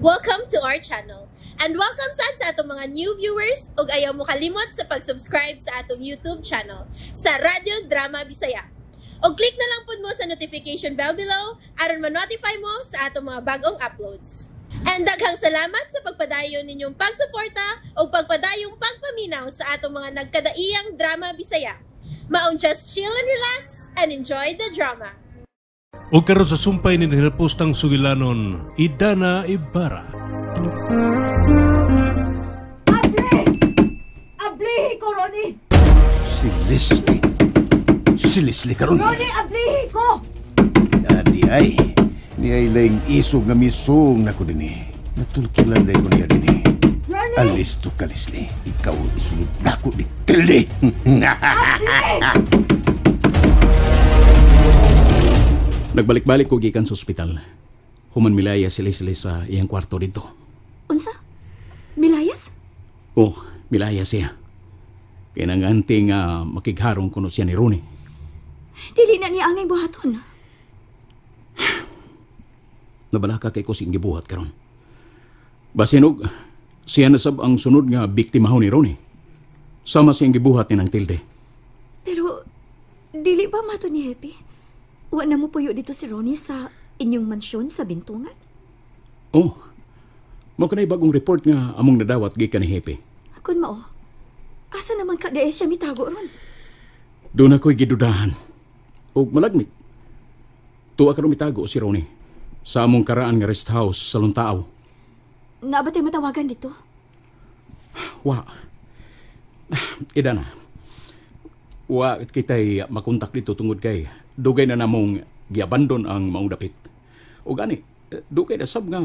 Welcome to our channel. And welcome sad sa atong mga new viewers ug ayaw mo kalimot sa pag-subscribe sa atong YouTube channel sa Radyo Drama Bisaya. Og click na lang pud mo sa notification bell below aron ma-notify mo sa atong mga bagong uploads. And daghang salamat sa pagpadayon ninyong pagsuporta ug pagpadayong pagpaminaw sa atong mga nagkadaiyang drama Bisaya. Maong just chill and relax and enjoy the drama. O karon sa sumpay ni hinapostang sugilanon, Idana Ibarra. Abli! Abli ko, Ronnie! Si Leslie. Si Leslie karon. Ronnie, abli ko! Adi ay. Ni ay laing isog nga misong nako dinhi. Natultulan day ko niya dinhi. Ronnie! Alis to ka, Leslie. Ikaw ang isulod nako ni Tilde. Nagbalik-balik ko gikan sa ospital. Human milaya si Leslie sa iyang kwarto dito. Unsa? Milayas? Oh, milaya siya. Kaya nangante nga makigharong kuno siya ni Rooney. Dili na niya angay buhaton. Nabalaka kay ko sing gibuhat karon. Basinog, siya na sab ang sunod nga biktima ni Rooney. Sama siyang gibuhat ni ng Tilde. Pero, dili ba mato ni Happy? Wa na mo puyo dito si Ronnie sa inyong mansyon sa Bintungan? Oh, mao kanay bagong report nga among nadawat gikan ni Hepe. Kun mao, asa naman ka diay siya mitago ron? Doon ako'y gidudahan. Og malagmit. Tuwa karon mitago si Ronnie sa among karaan nga rest house sa Luntaaw. Naa ba tayo matawagan dito? Wa. Ida na. Wa kita'y makontak dito tungod kay dugay na namong giabandon ang maong dapit. O gani, dugay na sab nga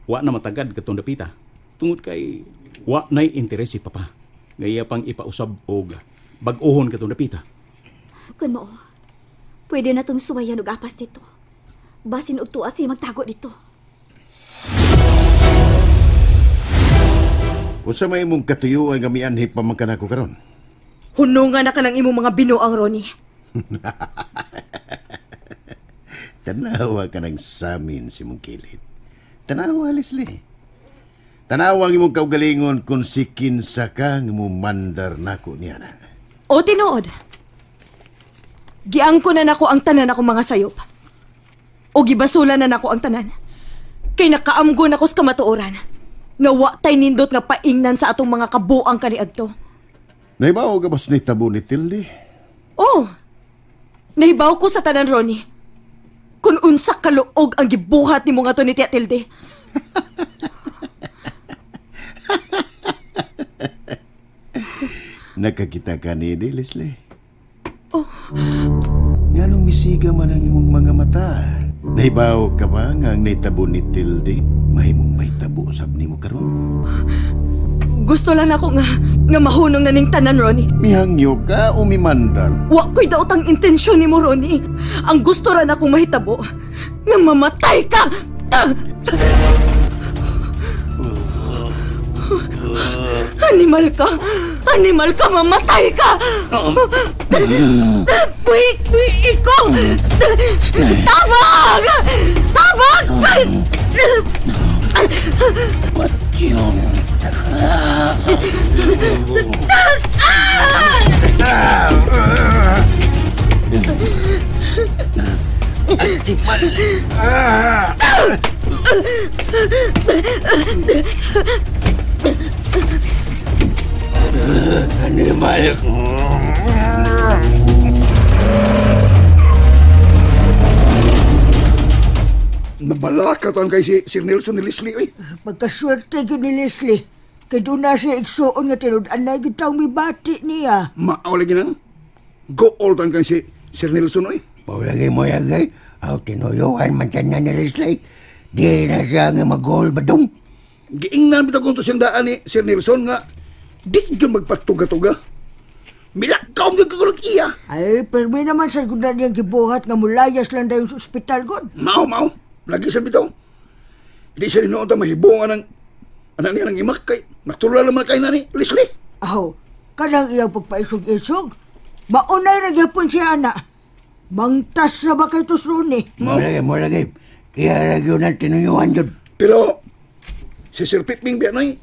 wa na matagad katong dapita. Tungod kay wa na'y interes si Papa. Nga iya pang ipausab og bag-ohon katong dapita. Kun mao, pwede na tong suwayan og apas dito. Basin og tuwa siya magtago dito. Usa may imong katuyuan nga mianhi pa man kanako karon. Hunungan na ka ng imong mga binuang, Ronnie. Tanawa ka ng samin si mong kilid. Tanawa, Leslie. Tanawa ang imong kaugalingon kung si kinsa ka nga mumandar nako niya na. O tinuod. Giangko na nako ang tanan akong mga sayop. O gibasula na nako ang tanan. Kay nakaamgo nako sa kamatuoran. Nga wa tay nindot nga paingnan sa atong mga kabuang kaniadto. Naibaw ka ba sa nitabo ni Tilde? Oh! Nahibaw ko sa tanan, Ronnie. Kung unsa kaluog ang gibuhat ni mo nga to ni Tia Tilde. Nakakita ka ni Leslie. Oh. Nganong misiga man ang imong mga mata? Nahibaw ka ba nga ang naitabo ni Tilde? Mahimong mahitabo usab nimo karon. Gusto lang ako nga mahunong na ning tanan, Ronnie. Mihangyo ka o mimandar? Wa ko'y daotang intensyon nimo, Ronnie. Ang gusto ra na akong mahitabo, nga mamatay ka! Animal ka! Animal ka! Mamatay ka! Buhi! Ikaw! Tabang! Tabang! Patyong! Animal! Nabalaka taon kay si Sir Nelson ni Leslie, oy. Pagkaswerte gyud ni Leslie. Kay doon na siya igsuon nga tinud-an na gyud taong mibati niya. Mao lagi nang. Go all taon kay si Sir Nelson, oy. Paulagay mo yagay, aw tinuyuhan man siya ni Leslie. Di na siya nga mag-goal badong. Giingnan bitaw kung to siyang daan ni Sir Nelson nga di gyud magpatuga-tuga. Milakaw gyud kagulog iya. Ay, permi naman sa gud na niyang gibuhat nga mulayas lang dayon sa ospital god. Mao, mao. Lagi sa bitaw. Di siya noon ta mahibungan ng anak niya ng imak kay natulala naman kay nani Leslie. Aw, kanang iyang pagpaisog-isog. Maunay ra gyapon siya ana. Mangtas na ba kay tos Ronnie? Mo lagi, mo lagi. Iya ra gyud ang tinuyuhan jud. Pero Si Sir Piping biya noy.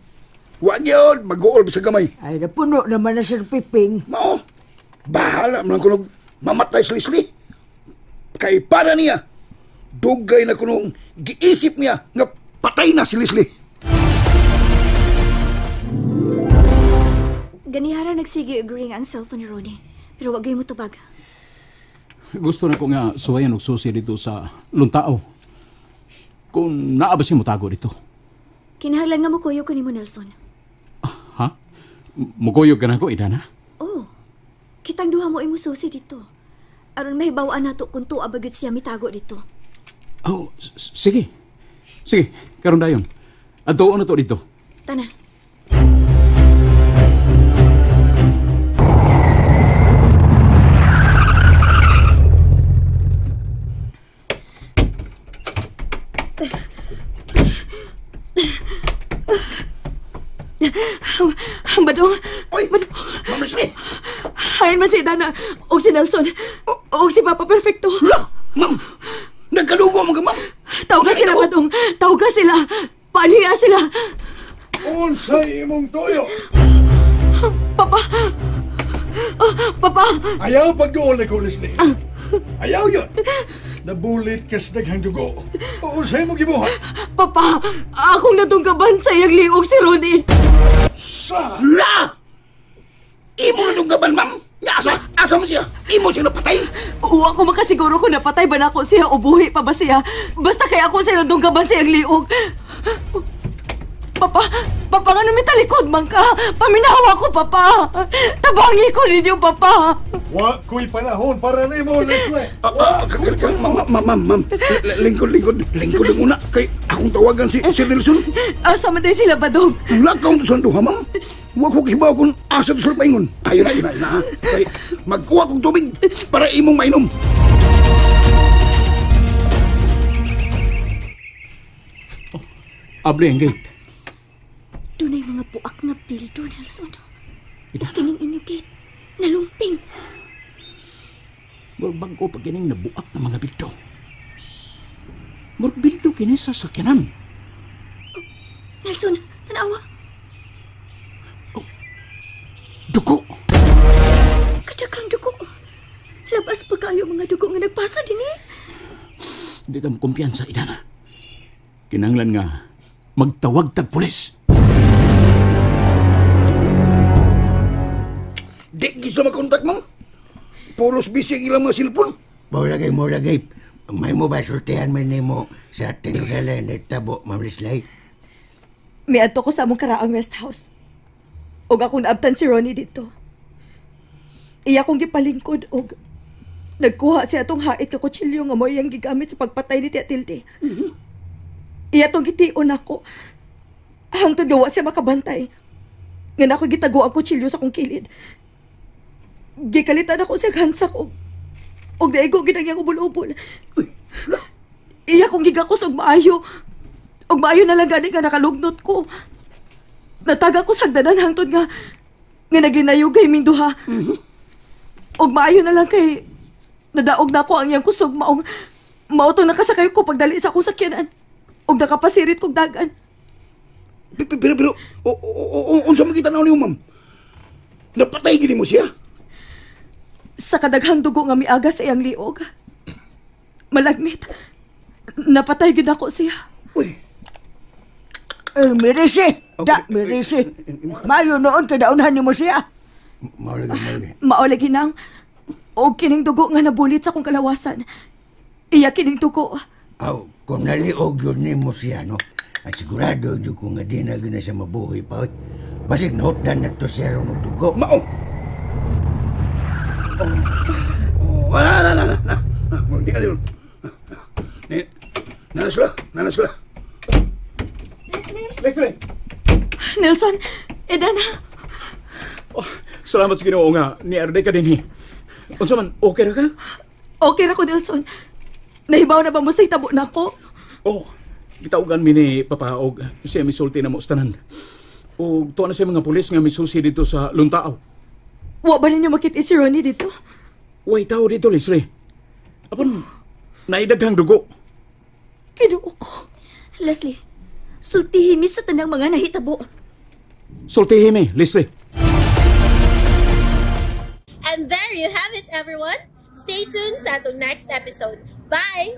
Wa gyud mag-uol bisag gamay. Ay, napuno naman na Sir Piping. Mao. Bahala man kunog mamatay si Leslie. Kay para niya, dugay na kunong giisip niya nga patay na si Leslie. Ganihara nagsige og ring ang cellphone ni Ronnie. Pero wag mo tubag. Gusto na ko nga suwayan og susi dito sa Luntao. Kung naa ba siya motago dito? Kinahanglan nga mukuyog ko nimo, Nelson. Ha? Mukuyog ka na ko, Idana? Oh, kitang duha mo imo susi dito. Aron mahibaw-an nato kung tuwa ba gyud siya mitago dito. Oh, sige. Sige, karon dayon. Adtuon na to dito. Tana. Badong! Oy! Badong! Ma'am Leslie! Hayan man si Dana, og si Nelson, og si Papa Perfecto. Hala! Ma'am! Nagkalugo mo ka, ma'am! Tawga sila, Badong! Tawga sila! Paaniya sila! Unsay imong tuyo? Papa! Papa! Ayaw pagduol ko, Leslie. Ayaw yun! Nabulit ka sa daghang dugo. Unsay mo gibuhat? Papa! Akong natunggaban sa iyang liog si Ronnie. Sa! La! Imo na tunggaban, ma'am! Nga, asa? Asa mo siya? Imo siya napatay? Uwa ko makasiguro kung napatay ba na ako siya o buhi pa ba siya. Basta kaya ako siya natunggaban sa iyang liog. Papa! Papa, nga numitalikod man ka! Paminawa ko, Papa! Tabangi ko ninyo, Papa! Wa ko'y panahon para nimo, Leslie. Ma'am, ma'am, ma'am. Lingkod, lingkod. Lingkod ang una. Kay akong tawagan si Sir Nelson. Asa man din sila, Badong? Lakaw to sa duha, ma'am. Wa ko kibaw kung asa to sila paingon. Ayun na, ayun na, ayun na. ha? Kay magkuha kong tubig para imong mainom. Abli ang gate. Dunay mga buak nga bildo, Nelson. Idana. Kining inyong gate. Nalumping. Murag bago pa kining nabuak ng mga bildo. Murag bildo kini sa sakyanan. Nelson, tanawa. Oh, dugo! Kadaghang dugo. Labas pa kayo mga dugo nga nagpasa din eh. Di ta mo kumpiyansa, Idana. Kinanglan nga magtawag tag pulis. Di gis na makontak, ma'am. Pulos busy ang ilang mga silpon. Maulagay, maulagay. May mo ba sultihan man nimo sa tinulala na tabo, Ma'am Leslie? Miadto ko sa among karaang rest house. Og akong naabtan si Ronnie dito. Iya kong gipalingkod og nagkuha siya atong hait ka kutsilyo nga mo iyang gigamit sa pagpatay ni Tia Tilde. Iya tong gitiun ako. Hangtod nga wa siya makabantay. Nga nako gitago ang kutsilyo sa akong kilid. Gikalitan ako siya hansak og naigo gid ang iyang ubol-ubol. Iya kong gigakos og maayo. Og maayo na lang gani nga nakalugnot ko. Nataga ko sa hagdanan hangtod nga naglinayog kay ming duha. Og maayo na lang kay nadaog na ako ang iyang kusog maong mao to nakasakay ko pagdali sa akong sakyanan. Og nakapasirit kog dagan. Pero, unsa man kita nimo, ma'am? Napatay gini mo siya? Sa kadaghang dugo nga miaga sa iyang liog. Malagmit. Napatay gid ako siya. Uy. Mirisi. Da, mirisi. Mayo noon kay daunhan nimo siya. Maulagay, maulagay. Maulagi nang og kining dugo nga nabulit sa akong kalawasan. Iya kining dugo. Aw, kung naliog yun nimo siya, no? At sigurado yun kung nga di na yun na siya mabuhi pa. Oy. Basig nahutdan na to siya ron og dugo. Mao. Oh, na, na, na, na. Di ka yun. Nana sila, nana sila. Leslie! Leslie! Nelson, Edana. Oh, salamat sa Ginoo nga ni-arde ka dinhi. Unsa man, okay ra ka? Okay ra ko, Nelson. Nahibaw na ba mo sa hitabo na ako? Oh, gitawgan mi ni Papa og siya misulti na mo sa tanan. Og tuwa na siya mga pulis nga misusi dito sa Luntao. Wa ba ninyo makita si Ronnie dito? Way tao dito, Leslie. Apon, naidaghang dugo. Kinuo ko. Leslie, Sultihi mi sa tanang mga nahitabo. Sultihi mi, Leslie. And there you have it, everyone. Stay tuned sa atong next episode. Bye!